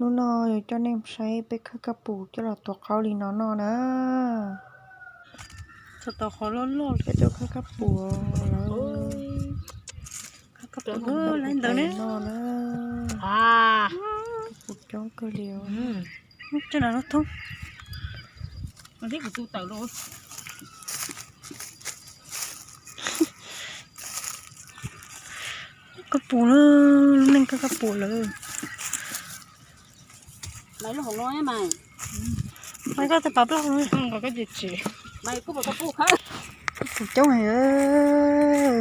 Hnub no yuav coj nej saib peb khawb kab pum coj los tuav qaub li no noj na. Peb tuaj khawb kab pum lawm. Kab pum noj na. Kab pum coob kawg li. Kab pum na, lub neej khawb kab pum lawm. Kab pum coob heev.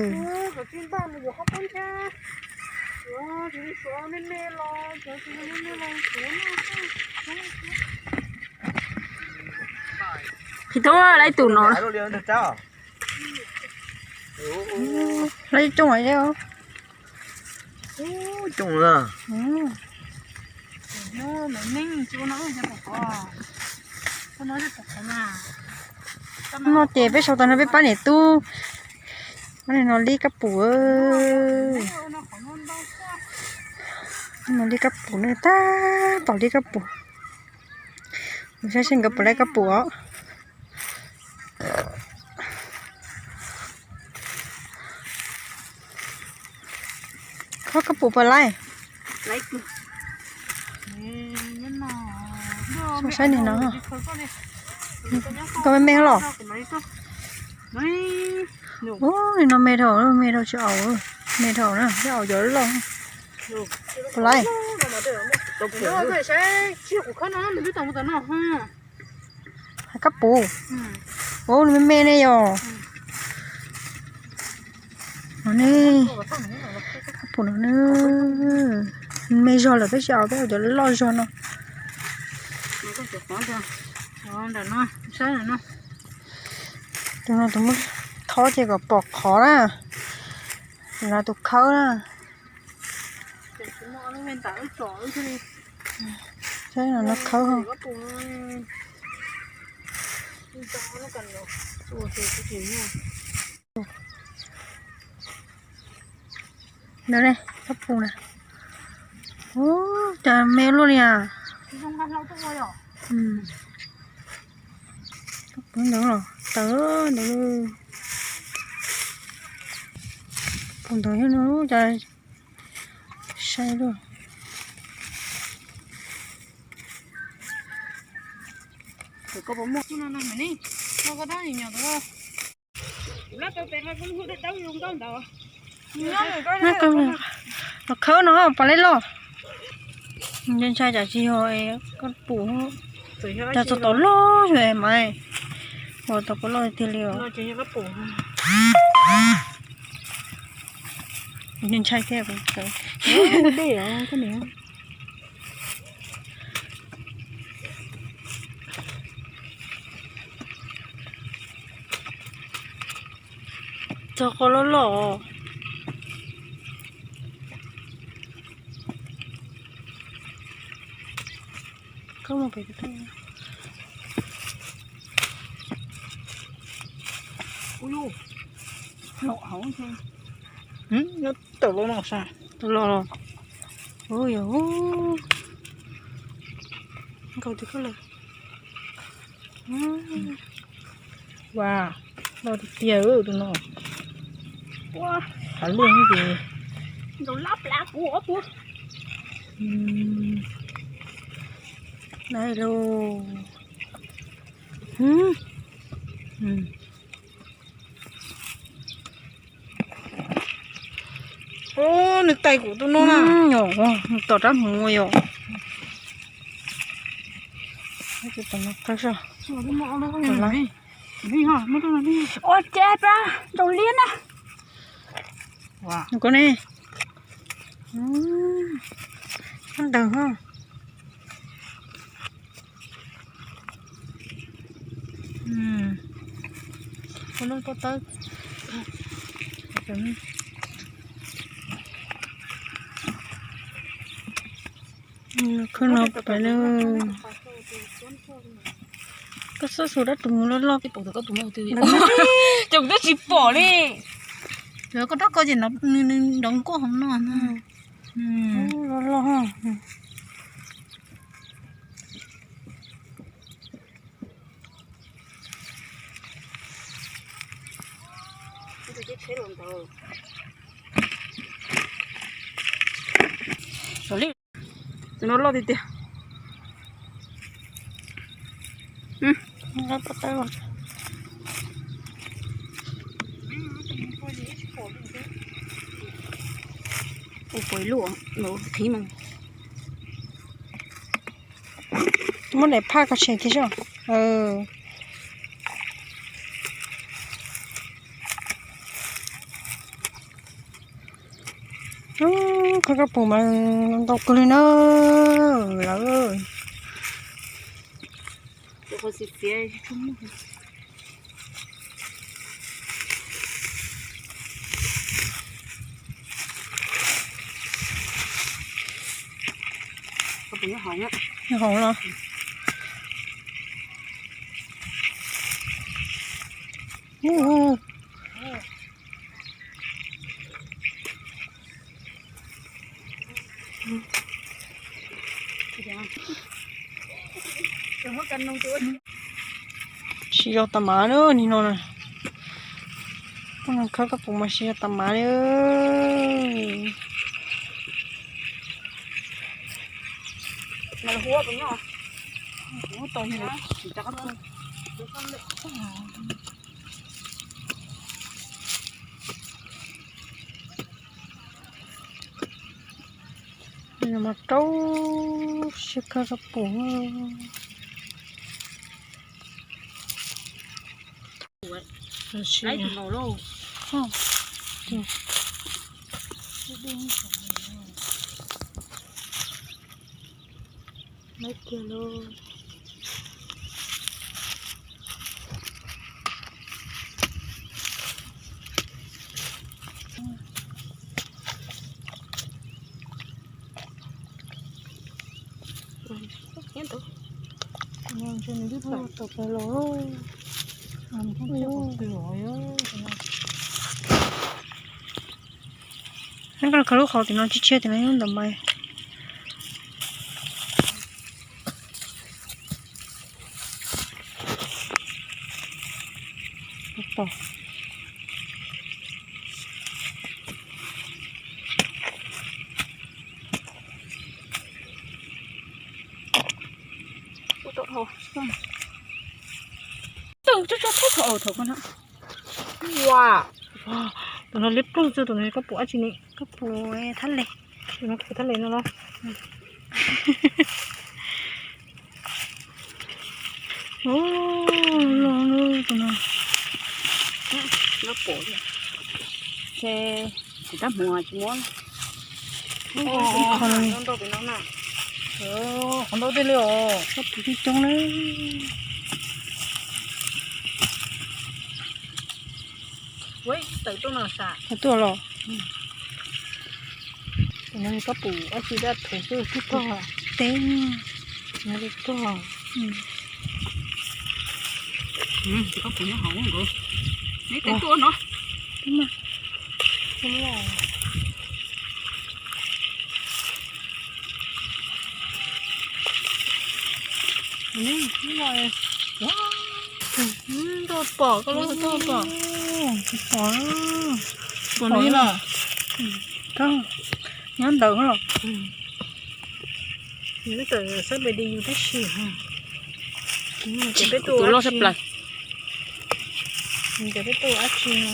Qhib thoob lawm tus no. Lawv coob heev. No ces peb sau tau no peb pab niam tub no li kab pum. No li kab pum na, tab tom li kab pum. Mus saib seb nkawd puas laib kab pum os. Khawb kab pum puas laib? Saib nim no. Koj me me los. Ub, nim no me dhau, me dhau tsis aus, me dhau na, yog aus cov loj. Puas laib? Hais kab pum. Ub, nws me me ne yom. No ne, kab pum no ne, me zog lawm peb tsis aus, peb aus cov loj zog no. Tus no tus muab thob ces kom pom qhov na. Tus no tus khawb na. Saib no khawb. Ntawd ne, kab pum na. Ub, cas me luaj li as. Kab pum ntawd los tawm ntawd. Pum ntawd yog no cas sai luaj. Los khawb no pom lej loj. Ntshai tsam tsis yog kab pum, cas txog tom loj xwb mas, ua tau koj loj tiag li os. Ntshai thiab. Txog qhov loj loj. Koj mus pem. Ub, los hauv, nyob tawm los no sas, tawm los los. Ub, yog, nkaus twg koj lawm. Ua, loj tiag tiag tus no. Ua, hav luaj ces nkaus lab plab kuv ob tug. Nai lus. Ub, nws tais kuv tus no na. Yog, nws tom rab hmuv yom. Ua cas pab ntaus liab na. Koj ne. Ntawd ho. Ua lub pob tawb. Khwb no pais na. Koj xub xus dab tus mus loj loj. Ces kuv twb tsis pom li. Lawv koj rab ko ces nws nrov nkuaj hauv no. Loj loj. Tus no loj tiag tiag. Ua pom ib lub no qhiv mas. Muab daim phaj koj tshem kiag soj. Khawb kab pus mas ntau kawg li na lawm. Nyob hauv los? Siv zog tas mas na nim no na. Khawb kab pus mas siv zog tas mas li. Mas rau siab kawg rau pum. Kiag lauj. Neb koj khaws lub qhov tim no tshiab tshiab tim no ib ntawm mas. Tus no liab ploog xwb, tus no koj pum dab tsi ne? Koj pum thab les. Tus no pum thab les no los. Loj tus no. Ces tab hmuv tsis muab. Qhov ntau tiag li os. Koj pum coob coob na. Tawm tuaj los. Tus no koj pum dab tsi dab thuv xwb, twb tuag. Teb no twb tuag. Koj pum nyob hauv nkawd. Neb teb tuaj no. Ntau pom koj lub ntau pom. Pom, pom li los. Nyob ntawd los. Neb tawm sab pem di yus tab sis. Ces peb tuaj loj sab plaws. Ces peb tuaj dab tsi no.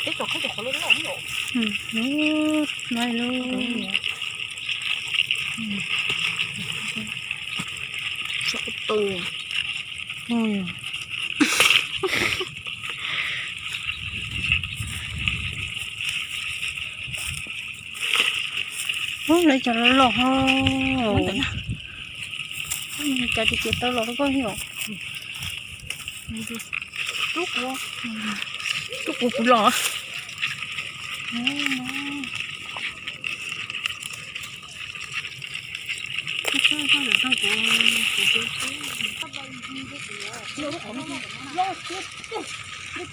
Peb tuaj qhov qhov loj loj. Loj loj. Sab tu. Ub, lawv cov los los ho. Cas tias tau los rau koj thiab os. Tub kuv kuv los.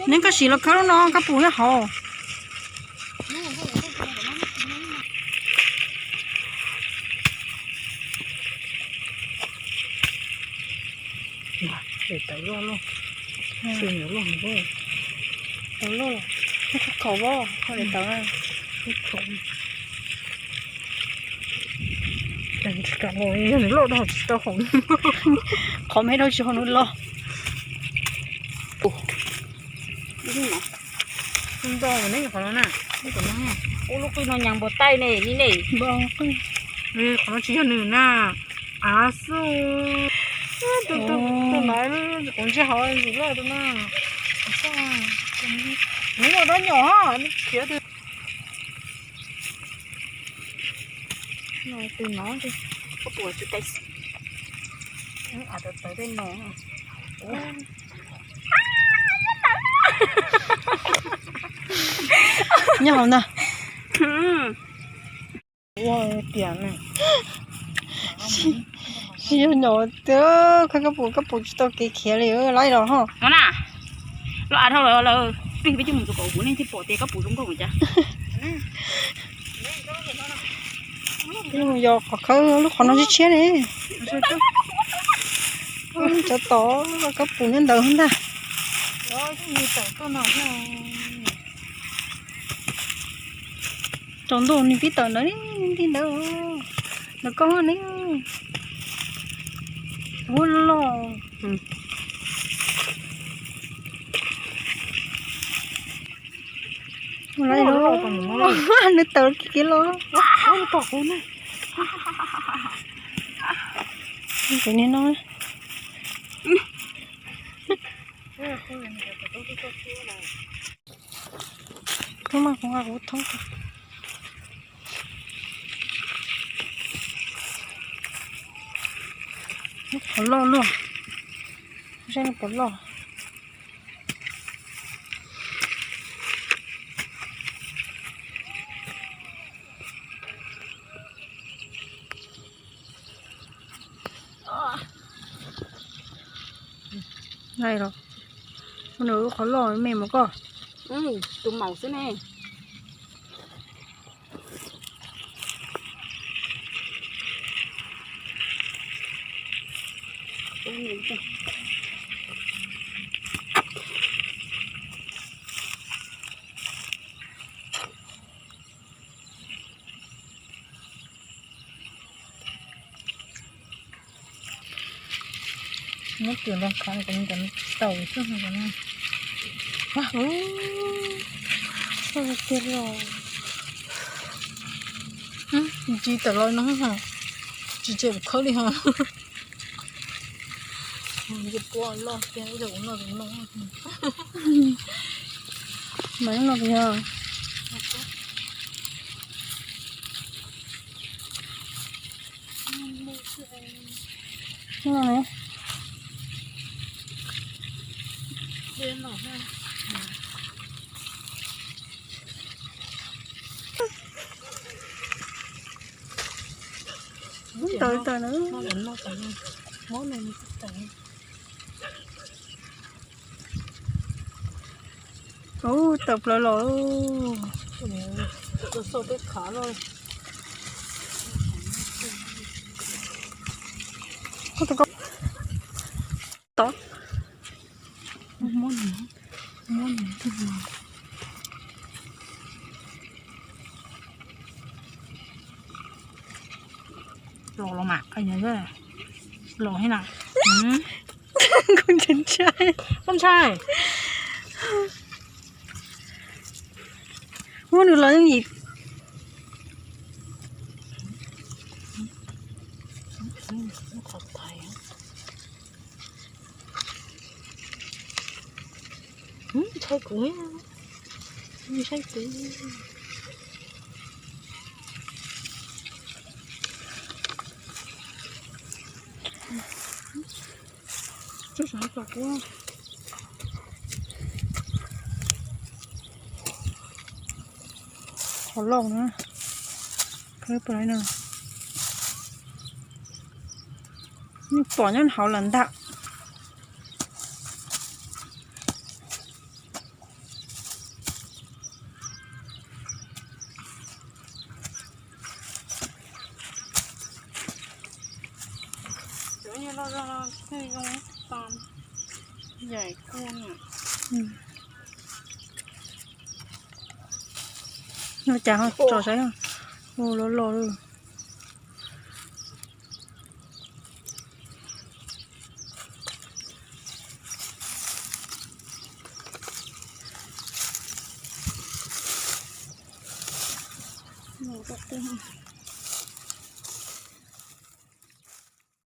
Neb koj sim los khawb lub no koj pum nyob hauv. Tawm loj loj, tawm loj loj. Tau loj, khaub khaum os, khaub li tau na. Tsis kam los, yog nws loj dhau tsis tau haum. Qhov me dhau tsis haum nws los. Ntau ne qhov no na. Ub, lub qij no nyas npog taij ne, ni ne. Qhov no tsis yog nws na. Av xwb. Tus no kuv ntsia hauv ntsis loj tus no. Nws muaj rab nyom, nws khiav tus no, tus no, koj puas tsis tau, av tawv tawv tej no. Nyob hauv ntag. Ua tias na. Tsis yog nyom tiag, koj pum, koj pum tsis tau kev khiav li, laib los ho. No na, los av dhau lawm, peb peb coj mus txog kom kuv nej thiaj pom tias koj pum zoo nkauj cas. Yog qhov khawb lub qhov no tshiab tshiab ne. Tsov tom koj pum nyob ntawd ntag. Tsaus ntuj nws pib tawm ntawd, nti ntawd, ntawm koj ne. Ua loj. Nws tawm kiag los. Kuv niag no. Thoob mas kuv nqa kuv thoob. Lub qhov loj luaj, saib lub qhov loj. Nws lub qhov loj me mas koj. Tus maum xwb ne. Muab kiag nroo khov kom tau xwb no. Tiag los, tsis tawm los no, tsis tseg khawb li ho. Nce puab loj tiag, ib zaug kuv noj tus no. Mas noj tus yog. Tawm tawm na. Ub, tawm plaws los. Tod. Los los mas, los hib na. Kuv ntshai ntshai. Koj ntshai? Muab nws los yooj yim. Ntshai kuv, ntshai kuv. Qhov loj na, khawb pais no, pom nyob hauv lawm ntag. Cov nyiaj loj zog no thiaj zoo tag, yaim kuj na. Cas ho tso saib, ua loj loj lawm.